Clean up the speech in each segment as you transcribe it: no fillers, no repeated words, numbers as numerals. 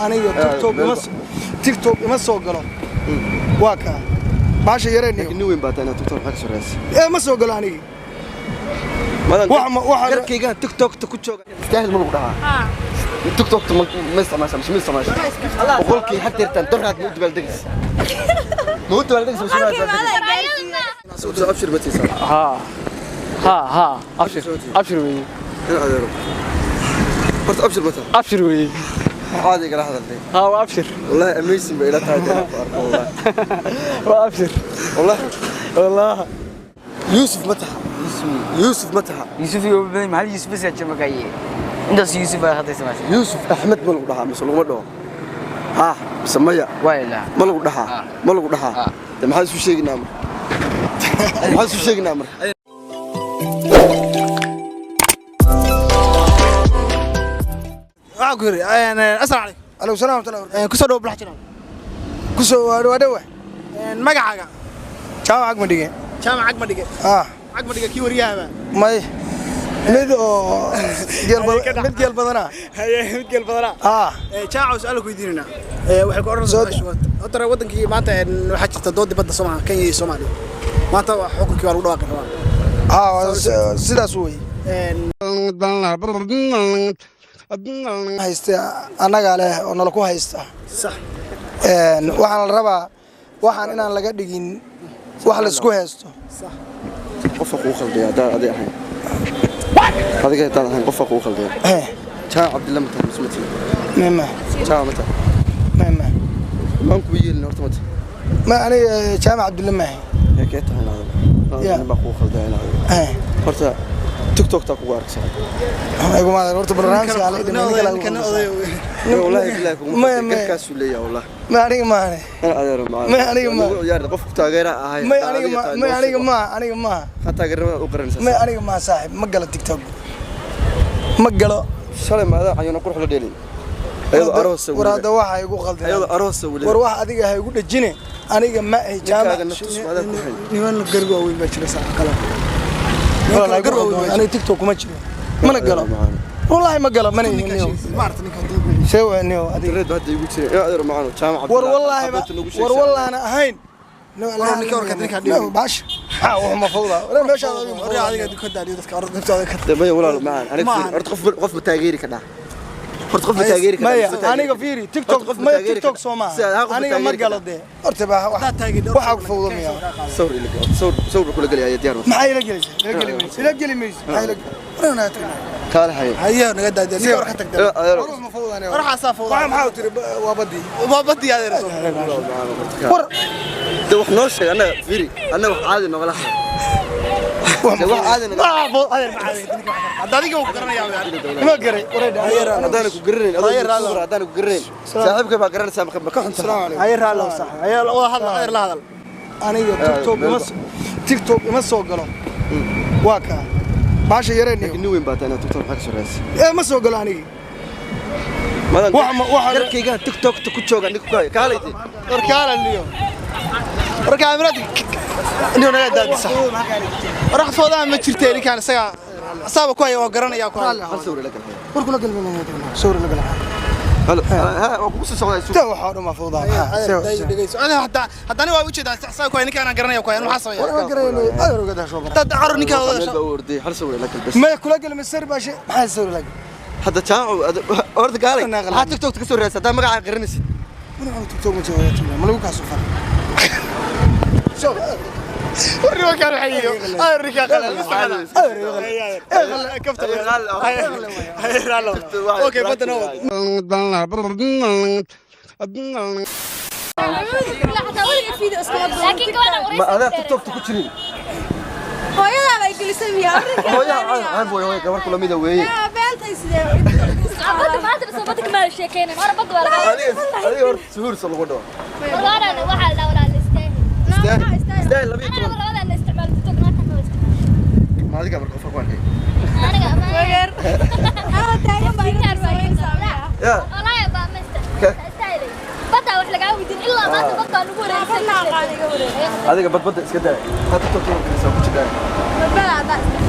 Aniga TikTok ima TikTok ima soo galo. Waa kaa baasha yareenayo. Laakiin nin weyn baa tahay, inaad TikTok maxaa ka soo raadisay? Ee, ma soo galo aniga. Waxa Garkaygan TikTokta ku jooga istaahil ma lagu dhahaa? TikTokta ma isticmaasha mise ma isticmaasha? Boqolkii hadeertaan doraad ma u dabaaldegaysa? Ma u dabaaldegaysa mise ma dabaaldegaysa? Abshir ma tiisaa? Haa haa haa, abshir, abshir weeye. In adeero, horta abshir ma tahay? Abshir weeye. Caadi igala hadalnay. Haa, waa abshir. Wallahi amazing bay ila tahay inaan ku arko, wallahi. Waa abshir. Wallahi. Wallah. Yuusuf ma taha? Yuusuf ma taha? Yusuf iyo badan maxal Yusuf bas jira magaye intaas Yusuf baa hadda samaysay. Yuusuf Axmed ma lagu dhahaa mise laguma dhaho? Haa mise maya? Waa ilaa. Ma lagu dhahaa? Ma lagu dhahaa? De maxaa isu sheeginaa marka? Maxaa isu sheeginaa marka? Waxaan ku yidhi, assalaamu calaykum. Alaykum salaam wa rahmatullahi. Kusoo dhawo Bulax Channel. Ku soo waa dhawa. Magacaaga? Jaamac Cagma Dhige. Jaamac Cagma Dhige? Ah. Cagma Dhige kii wariyahaba? May, mid oo geel badan, mid geel badana. Haye, mid geel badanaa. Ah. Jaamac, su'aal ku weydiinayna. Waxay ku oranaysaa horta wadankii maanta waxaa jirta dood dibadda Soomaaliya, Kenya iyo Soomaaliya. Maanta xukunkii waa lagu dhawaaqi rabaa. Ah, sidaas wey. Haysta annagaa leh oo nala ku haysta. Sax. Waxaan la rabaa waxaan inaan laga dhigin wax la isku haysto. Sax. Qofka kugu khaldaya haddaan adiga ahayn, adiga haddaan ahayn qofka kugu khaldaya. Jaamac Cabdilla ma tahay mise ma tihi? Mema. Jaamac ma tahay? Mema. Maan kugu yeelin horta, ma tahay? Ma aniga Jaamac Cabdilla maahay. Ee, kee tahay? Ya. Nin baa kugu khaldaya in adiga. Horta TikTokta kugu arksan. Iguma horta barnaamijka ala idin kala. Ninkan oday. Wallahi billahi kugu Maya, maya. garkaasuu leeyahay wallahi. Ma aniga maahane. In adeero macaan. Maya, aniga ma. Nagu ciyaar qof ku taageera ahay. May aniga ma, may aniga ma, aniga ma. Maxaa taageerada u qaranaysaa? May aniga ma saaxib, ma galo TikTok. Ma galo. Shalay ma adaa cayuuna qurux la dheelay ayadoo aroosa? War hadda waxa igu qaldan. Ayadoo aroosa weliba. War wax adiga ha igu dhajine. Aniga ma ay ninkaaga jaamac. na tus maadaa ku hayn. Niman gargo waaweyn baa jira saa kale. Walaal, Niman gargo waaweyn baa aniga TikTok kuma jiro. Mana galo. Wallahi ma galo, mana jira. niyo. Maarta ninka duub. See waa niyo adiga. Internet baa hadda igu jira. In adeero macaan, Jaamac War Cabdilla wallahi xabadta nagu war sheegaysaa. wallahana ahayn. War ninka warka ninka dhigo. No, bash. Ha, wax ma fawda. War meesha adiga ma Hore adiga ka daadiyo dadka orda dadka ka. De maya walaal macaan, aniga Ma fiiri, ahan. horta qof ma taageeri ka dhaha? Horta qof ma taageeri ka dhaha? Maya, Mise ma taageeri aniga ka fiiri dhaha? TikTok Horta qof ma maya taageeri TikTok ka soo dhaha? maaha. Si aad- qof ma Aniga ma taageeri ka galo dhaha? dee. Horta baa wax Haddaad taageerto, waxa ku fawdo miya. Sawir ila gal, sawir kula gelaya diyaar waa. Maxay ila gelaysaa? Ila geli mayso. Ila geli mayso. Maxay ila war naga tagna. Kaale haye. Haye, naga daadiyo ninka warka tagda. In adeero War ma fawda aniga. War waxaasaa fawda. Waxa maxaa u tiri waa badii. Waa badii adeer soo. War de wax noo sheeg annaga, fiiri, annaga wax caadi nogala hadal. De wax caadi nogala Adeer ma caadi ninka. Hadda adiga uu garanayaa. ma garay wareedha. Haddaana ku garanayn adoo Haye, raalo. YouTuber haddaana ku garanayn saaxiibkay baa garanaysaa, ma ka xuntahay? Assalaamu calaykum. Haye raalo sax. Haye wada hadal, adeer la hadal. Aniga TikTok ima TikTok ima soo galo. Waa kaa baasha yareenayo. Laakiin nin weyn baa tahay, inaad TikTok maxaa ka soo raadisay? Ee, ma soo galo aniga. Waxa Garkaygan TikTokta ku jooga ninka ku haya kaalayte. War kaala niyo. War kaamirada niyo naga daadisa. War wax fawdaa ma jirtee, ninkan isaga asaaba ku haya waa garanaya ku haya. Hal sawir ila gal. War kula galmay, sawir la galay. Hal ha waa kugu soo socdaa Ta waxa oo dhan ma fawda. Dhegeyso adiga hatta haddana waa u jeedaa sax ku haya ninkan aan garanaya ku haya, maxaa sameeyaa? War ma garanayo adeer uga dasho bara. Dad carur ninkan wada. Meel baa u ordayay, hal sawir ila gal bas. Ma kula galmay sir baasha, maxay sawir la galay? Hadda Jaamac horta kaalay, maxaa TikTokta ka soo raadisay haddaa magacaa garanaysid? War TikTok ma joogo, ma lagu kaasoo far. War nimankan waxay yihiin adeer ninkan qalal kafta. Haye raalo, okay, badda noo wad. Laakiin gabadhan Ma adaa TikTokta ku jirin? Hooyadaa bay gelisay miyaa? Hooyaha caan hooyo hooyo gabar kula mida weeye. Beentay sidee? Badda maanta soo badda kama sheekeynay hore, badda waa laga Adiga horta suhuursa lagu dhaho. Gabadhan waxaa la dhahaa walaal istaahil. Istaahil labiyo Anaga toban. labadan isticmaal TikTok naagta ma isticmaal. Ma adiga marka qofka ku arkay? Aniga ma Anoo taagan baa iga samaynaysaa. Ya. Walahi baa ma istaahil. Badda wax lagaa weydiin ilaa maanta badda lagu wareegsan. Adiga badbadda iska daa, maxaa TikTokta u gelaysaa ku jirtaa?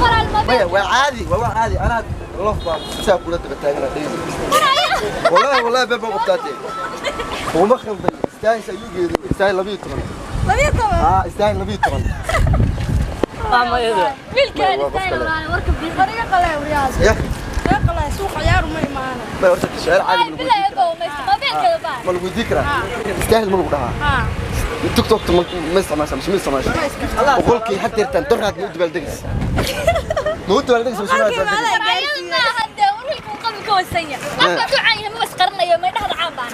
Walaal ma Maya, waa caadi, waa wax caadi. Anaa lof baa saa kula daba taagana dhegeysa. Wallahi wallahi been baa qabtaatee. Uma khalday. Istaahil ayuu geeday. Istaahil 12. 12. Ah, istaahil 12. Wiilkaan Waa qof istaayil kale. walaal warka biis. Wariga qalay wariyaas. Ya. Iga qalay suuq ciyaar uma imaana. Ma horta su'aal caadi Ay ma lagu bilaa weydiin karaa? ego ma isticmaalkeeda baa. Ma lagu weydiin karaa? Istaahil ma lagu dhahaa? Ha. TikTok ma isticmaashaa mise ma isticmaashaa? Boqolkii had deertaan doraad ma u dabaaldegaysa? Ma u dabaaldegaysa mise ma u dabaaldegaysa? Ayada ma hadda wiilku qalbi ka wasan yahay. Qofka ku caan yahay ma isqaranayo ma dhahda caan baan.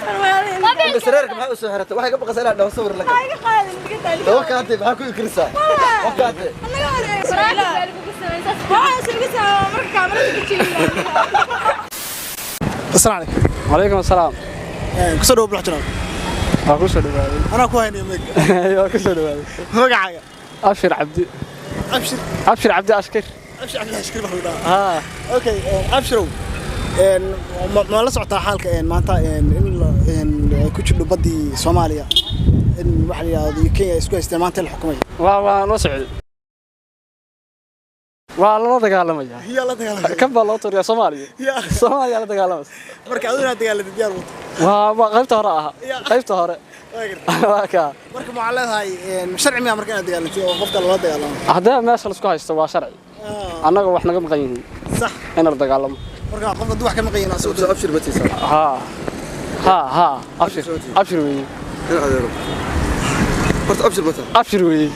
Inta sareerka maxaa u soo xiratay? Waxay ka baqaysaa inaad dhaho sawir la galo. Iga qaadin iga taali. Tawakaate maxaa ku ikrisaa? Wakaate. Anaga wareegaysa. Waxaa sirga saa marka kaamirada ka jirin. Assalaamu calaykum. Calaykum assalaam. Kusoo dhawo Bulax Janaal. Waa ku soo dhawaaday. Anaa ku haynaya meeg. Waa ku soo dhawaaday. Magacaaga? Abshir Cabdi. Abshir. Abshir Cabdi Ashkir. Abshir Cabdi Ashkir baa lagu dhahaa. Haa. Okay, Abshirow. Ma la socotaa xaalka maanta in ay ku jirto baddii Soomaaliya in waxa la yidhaahdo iyo Kenya ay isku haysteen maanta la xukumay. Waa la socday. Waa lala dagaalamayaa. Yaa la dagaalamay. Kan baa loo tuuriyaa Soomaaliya. Yaa. Soomaaliya la dagaalamaysa. Marka adigu inaad dagaalatid diyaar wato. Waa qaybta hore ahaa. Yaa. Qaybta hore. Waa gartay. Waa kaa. Marka ma waxaa leedahay sharci miyaa marka inaad dagaalantid oo qofka lala dagaalamo? Haddii meesha la isku haysto waa sharci. Annaga wax naga maqan yihiin. Sax. In la dagaalamo. Marka qof hadduu wax ka maqan yahay Soo abshir ma tiisaa? Haa. Haa haa. Abshir. Abshir weeye. In adeero. Horta abshir ma tahay? Abshir weeye.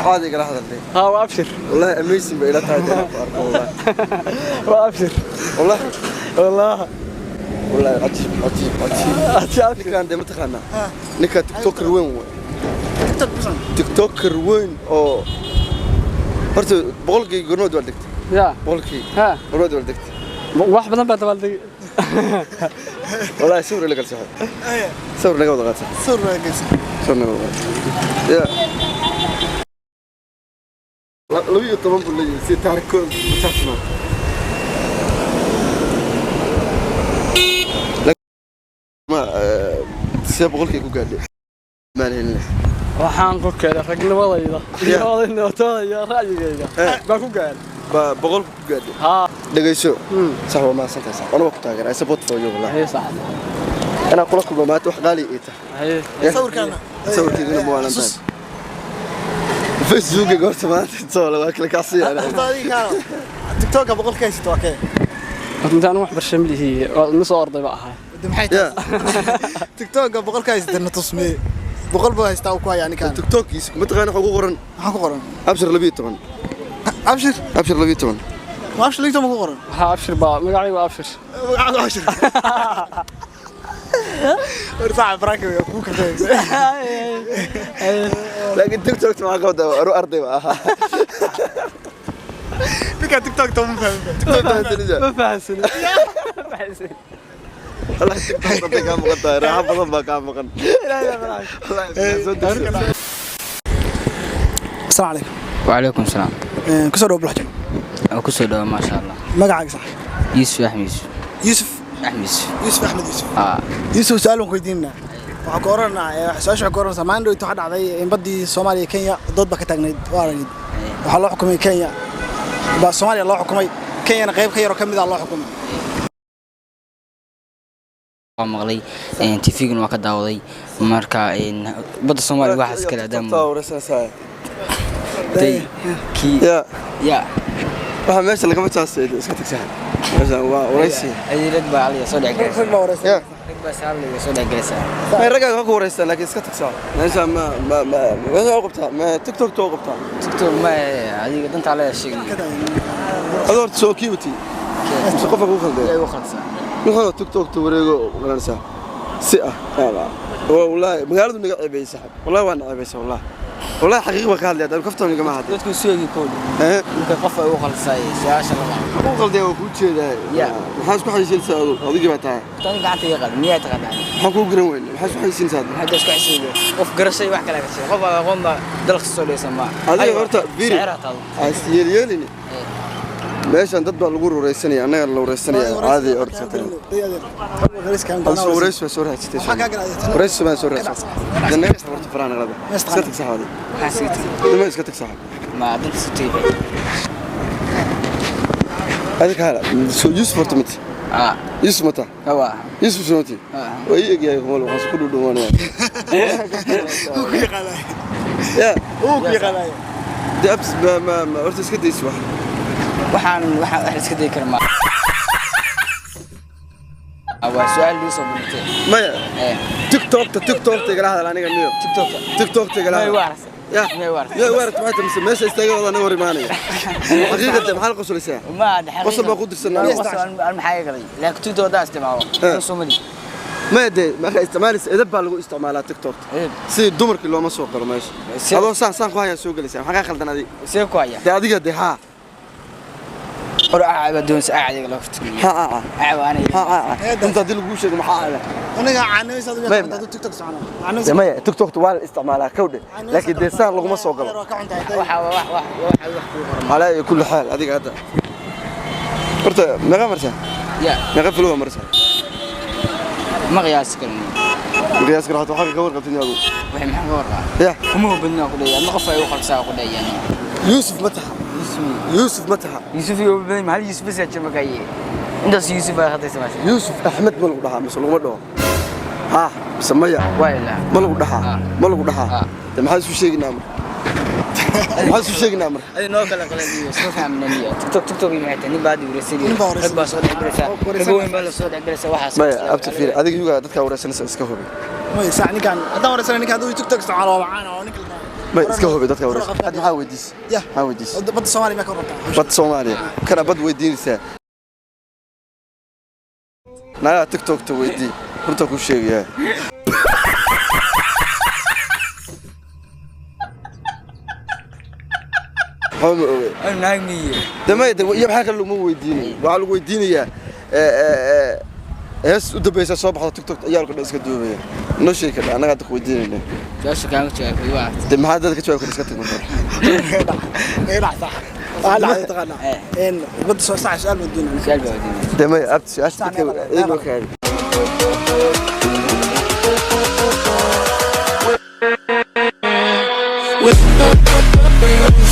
Caadi igala hadalnay. Haa waa abshir. Wallahi amazing bay ila tahay inaan ku arko wallahi. Waa abshir. Wallahi Wallahi. wallahi cajiib cajiib cajiib. Abshir. Ninkaan dee ma taqaanaa? Ninkaan TikToker weyn waay. TikTok bisan. TikToker weyn oo horta boqolkii goorma dabaal degtay? Yaa. Boqolkii Haa. goorma dabaal degtay? Wax badan baa dabaaldegay. Wallahi sawir ila gal saaxiib. Sawir naga wada qaata. Sawir baa geysan. Sawir naga wada qaata. Ya. 12 buu leeyahay si taarikood masaafna. Ma see boqolkii ku gaadhay? Maan helin. Waxaan ku keenay ragnimadayda iyo odaynimada iyo ra'yigayga baan ku gaaray. Ba boqolku ku gaadhay. Haa. Dhageyso. Sax waa mahadsantahay sax. Anuu ku taageeraa. I support for you wallahi. Haye sax. Anaa kula kulmo maanta wax qaali ii tahay. Haye. Sawirkaana. Sawirkeyguna ma waalan tahay. Facebooka goorta maanta intoo waa kala kacsiya. Horta adiga kaalo. TikToka boqolka haysato waa kee? Inta aan wax barasho ma lihi, waa nin soo orday ba ahay. Wada maxay tahay? TikToka boqolka haysata na tusmee. Boqol buu haystaa uu ku hayaa ninkaan. TikTokiisa ma taqaana waxa ugu qoran? Maxaa ku qoran? Abshir 12. Abshir. Abshir 12. Ma Abshir ligto ma ku qoran? Waxaa Abshir baa magacaygu waa Abshir. Magacaagu Abshir. Horta saaxiib Frank way ku kartay. Laakiin TikTok maxaa ka wadaa? Anuu arday ba ahaa. Ninkaan TikTok ta ma fahmin. TikTok ta haysanaysaa. Ma fahansanin. Ma fahansanin. Wallahi TikTok dadka kaa maqan tahay. Raaxo badan baa kaa maqan. Wallahi soo degso. Assalaamu calaykum. وعليكم السلام. Kusoo dhawo Bulax Janaal. Kusoo dhawa maasha Allah. Magacaaga sax? Yuusuf Axmed Yuusuf. Yuusuf. Axmed Yuusuf. Yuusuf Axmed Yuusuf. Haa. Yuusuf su'aal baan ku weydiinaa. Waxaan ku oranaa su'aasha waxaan ku oranaysaa maalin dhowto waxaa dhacday in baddii Soomaaliya iyo Kenya dood baa ka taagnayd waa aragid. Waxaa loo xukumay Kenya. Baa Soomaaliya loo xukumay. Kenyana qayb ka yar oo ka mid ah loo xukumay. Waa maqlay TV-gana waa ka daawaday marka badda Soomaaliya waxaas kale TikTok adaam taa wareysanaysaa. day kii Ya. ya Waxa meesha lagama jaasay iska tag saaxiib. Meesha waa wareysi. Ay rag baa aliya soo dhex galaysa. Rag baa wareysan. Ya. Rag baa saaliya soo dhex galaysa. Ma ragaaga waa ku wareystaan laakiin iska tag saaxiib. Meesha ma meesha waa qabtaa. Ma TikTok taa qabtaa. TikTok ma adiga danta la sheegay. Adoo horta soo kiibati. Si qofka ku khalday. Ay u khalsan. Wuxuu TikTok ta wareego garanaysaa. Si ah. Wallahi magaaladu naga ceebaysa saaxiib. Wallahi waa naga ceebaysa wallahi. Wallahi xaqiiq baan ka hadlayaa dad kaftan igama hadlin. Dadku suugi kood. Marka qof ay u khalsay su'aasha la Ku qalday waa ku jeedaa. Ya. Maxaa isku xayeysiinaysaa adigu? Adigii baa tahay. Tan gacanta iga qaad miyaa taqaanaa? Maxaan kuu garan weynay? Maxaa isku xayeysiinaysaa adigu? Maxaa isku xayeysiinaysaa? Qof garashay wax kale ka sheeg. Qof aqoon baa dalka soo dhaysan ma. Adiga horta biri. Sicir taado. As yeelyeelini. Meeshan dad baa lagu rureysanaya annaga la rureysanaya caadi horta. Soo wareysi waa soo raadsatay. Wareysi baa soo raadsatay. Janna horta faraan qalada. Iska tag saxaadi. Maxaa iska tag? Dama iska tag saxaadi. Ma danta soo tagay. Adiga hala soo Yusuf horta mid. Yuusuf mata waa Yuusuf Sumati waa ii egyahay kumal waxaan isku dhudhumanaya Uu ku yaqaanay. Ya Uu ku yaqaanay. dee abs ma horta iska daysi wax. Waxaan wax iska dayi kara ma waa su'aal lii soo bandhigtay. Maya, TikTokta igala hadal aniga niyo. TikTokta igala May hadal. waarsa. Ya. May waarsa. Ya waarta maxay tahay meesha istaaga wada naga hor imaanaya xaqiiqatan maxaa la qosolaysaa? Ma xaqiiqa. Qosol baa ku dirsanaa. Qosol aan maxaa galay, laakiin TikTok haddaan isticmaalo Soomali. Maya dee markaa isticmaalaysa edeb baa lagu isticmaalaa TikTokta. Edeb. Sidii dumarkii looma soo galo meesha. Adoo saan saan ku hayaa soo gelaysaa, maxaa kaa khaldan adiga? See ku haya? Dee adiga dee haa. Or aa baa doonaysa aa adiga loo furtay. Haa aa. Aa waa aniga. Haa aa. Inta haddii laguu sheego maxaa aa? Aniga caanaysa adiga Maya. haduu TikTok socono. Dee maya, TikTokta waa la isticmaalaa kowdhe, laakiin dee saan laguma soo galo. Ka cuntaa. Waxa wax wax wax wax ku qoran. Calaa iyo kulli xaal adiga hadda horta meeqa marsaa? Ya. Meeqa filowa marsaa? Ma qiyaasi karin. Qiyaas kara waxaa ka warqabtid adigu. Waxay maxaa ka warqaa? Ya. Kuma hubinaa ku leeyahay, ma qof ay u qalsaa ku leeyahay. Yuusuf ma taha? Yuusuf ma taha? Yuusuf iyo badan mahal Yuusuf bas ayaa jimakaye. Intaas Yuusuf ay hadda samaysay. Yuusuf Axmed ma lagu dhahaa mise laguma dhaho? Haa mise maya? Waa ilaa. Ma lagu dhahaa? Ma lagu dhahaa? Dee maxaa isu sheeginaa marka? Maxaa isu sheeginaa marka? Adi noo kala qaladiyo isma fahmnaniyo. TikTok iyo maxay tahay, nin baa hadda wareysanaya. Nin baa wareysanaya. Rag baa soo dhex galaysa. Rag weyn baa la soo dhex galaysa waxaas. Maya abta fiiri adiga yuga dadkaa wareysanaysa iska hubi. Maya saac ninkan haddaan wareysanay ninkan hadduu TikTok isticmaalo waa caan oo ninka la Maya iska hubi dadkaa wareysan. Hadda maxaa weydiisay? Ya. Maxaa weydiisay? Badda Soomaaliya ma ka warqabtaa? Bad Soomaaliya kana bad weydiinaysaa nagaa TikTokta weydii runta ku sheegaya. Waxba ma oge. Naag miye. De maya de iyo maxaa kale laguma weydiinaya? Waxaa lagu weydiinayaa hees u dambaysa soo baxda TikTok ciyaalka dhan iska duubaya. Noo sheegi kardha annagaa dadka weydiinayna. Su'aasha kaaga jawaabay waa. De maxaa dadka ka jawaabi kara iska tag marka. Naga dhac saax. Waxaa dhacday taqaanaa. Een badda soo saac su'aal baan doonaa. Su'aal baa weydiinaya. De maya abti su-aasha dadka iyaga kaadi. With